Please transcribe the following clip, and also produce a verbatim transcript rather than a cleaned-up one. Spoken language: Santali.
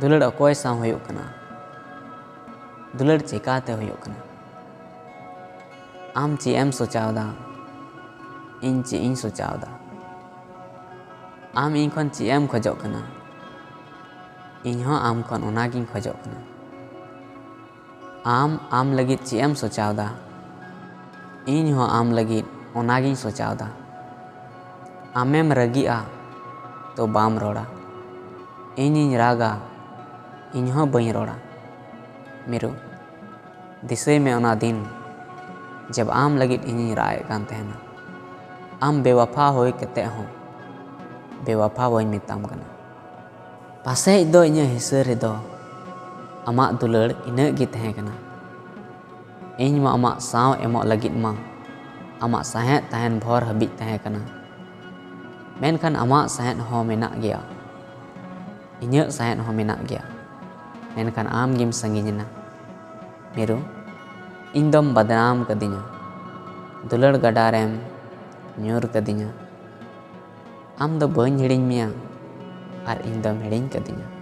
ᱫᱩᱞᱟᱹᱲ ᱚᱠᱚᱭ ᱥᱟᱶ ᱦᱩᱭᱩᱜ ᱠᱟᱱᱟ? ᱫᱩᱞᱟᱹᱲ ᱪᱮᱠᱟᱛᱮ ᱦᱩᱭᱩᱜ ᱠᱟᱱᱟ? ᱟᱢ ᱪᱮᱫ ᱮᱢ ᱥᱚᱪᱟᱣᱫᱟ? ᱤᱧ ᱪᱮᱫ ᱤᱧ ᱥᱚᱪᱟᱣᱫᱟ? ᱟᱢ ᱤᱧ ᱠᱷᱚᱱ ᱪᱮᱫ ᱮᱢ ᱠᱷᱚᱡᱚᱜ ᱠᱟᱱᱟ? ᱤᱧ ᱦᱚᱸ ᱟᱢ ᱠᱷᱚᱱ ᱚᱱᱟᱜᱤᱧ ᱠᱷᱚᱡᱚᱜ ᱠᱟᱱᱟ᱾ ᱟᱢ ᱟᱢ ᱞᱟᱹᱜᱤᱫ ᱪᱮᱫ ᱮᱢ ᱥᱚᱪᱟᱣᱫᱟ? ᱤᱧ ᱦᱚᱸ ᱟᱢ ᱞᱟᱹᱜᱤᱫ ᱚᱱᱟᱜᱤᱧ ᱥᱚᱪᱟᱣᱫᱟ᱾ ᱟᱢᱮᱢ ᱨᱟᱹᱜᱤᱜᱼᱟ ᱛᱚ ᱵᱟᱢ ᱨᱚᱲᱟ, ᱤᱧᱤᱧ ᱨᱟᱜᱟ, ᱤᱧ ᱦᱚᱸ ᱵᱟᱹᱧ ᱨᱚᱲᱟ᱾ ᱢᱤᱨᱩ, ᱫᱤᱥᱟᱹᱭ ᱢᱮ ᱚᱱᱟ ᱫᱤᱱ, ᱡᱟᱵ ᱟᱢ ᱞᱟᱹᱜᱤᱫ ᱤᱧᱤᱧ ᱨᱟᱜ ᱮᱫ ᱠᱟᱱ ᱛᱟᱦᱮᱱᱟ᱾ ᱟᱢ ᱵᱮᱣᱟᱯᱷᱟ ᱦᱩᱭ ᱠᱟᱛᱮ ᱦᱚᱸ ᱵᱮᱣᱟᱯᱷᱟ ᱵᱟᱹᱧ ᱢᱮᱛᱟᱢ ᱠᱟᱱᱟ᱾ ᱯᱟᱥᱮᱡ ᱫᱚ ᱤᱧᱟᱹᱜ ᱦᱤᱥᱟᱹ ᱨᱮᱫᱚ ᱟᱢᱟᱜ ᱫᱩᱞᱟᱹᱲ ᱤᱱᱟᱹᱜ ᱜᱮ ᱛᱟᱦᱮᱸ ᱠᱟᱱᱟ᱾ ᱤᱧ ᱢᱟ ᱟᱢᱟᱜ ᱥᱟᱶ ᱮᱢᱚᱜ ᱞᱟᱹᱜᱤᱫ ᱢᱟ ᱟᱢᱟᱜ ᱥᱟᱦᱮᱫ ᱛᱟᱦᱮᱱ ᱵᱷᱳᱨ ᱦᱟᱹᱵᱤᱡ ᱛᱟᱦᱮᱸ ᱠᱟᱱᱟ᱾ ᱢᱮᱱᱠᱷᱟᱱ ᱟᱢᱟᱜ ᱥᱟᱦᱮᱫ ᱦᱚᱸ ᱢᱮᱱᱟᱜ ᱜᱮᱭᱟ, ᱤᱧᱟᱹᱜ ᱥᱟᱦᱮᱫ ᱦᱚᱸ ᱢᱮᱱᱟᱜ ᱜᱮᱭᱟ, ᱢᱮᱱᱠᱷᱟᱱ ᱟᱢ ᱜᱮᱢ ᱥᱟᱺᱜᱤᱧ ᱮᱱᱟ᱾ ᱢᱤᱨᱩ, ᱤᱧ ᱫᱚᱢ ᱵᱟᱫᱱᱟᱢ ᱠᱟᱹᱫᱤᱧᱟ, ᱫᱩᱞᱟᱹᱲ ᱜᱟᱰᱟ ᱨᱮᱢ ᱧᱩᱨ ᱠᱟᱹᱫᱤᱧᱟ᱾ ᱟᱢ ᱫᱚ ᱵᱟᱹᱧ ᱦᱤᱲᱤᱧ ᱢᱮᱭᱟ ᱟᱨ ᱤᱧ ᱫᱚᱢ ᱦᱤᱲᱤᱧ ᱠᱟᱹᱫᱤᱧᱟ᱾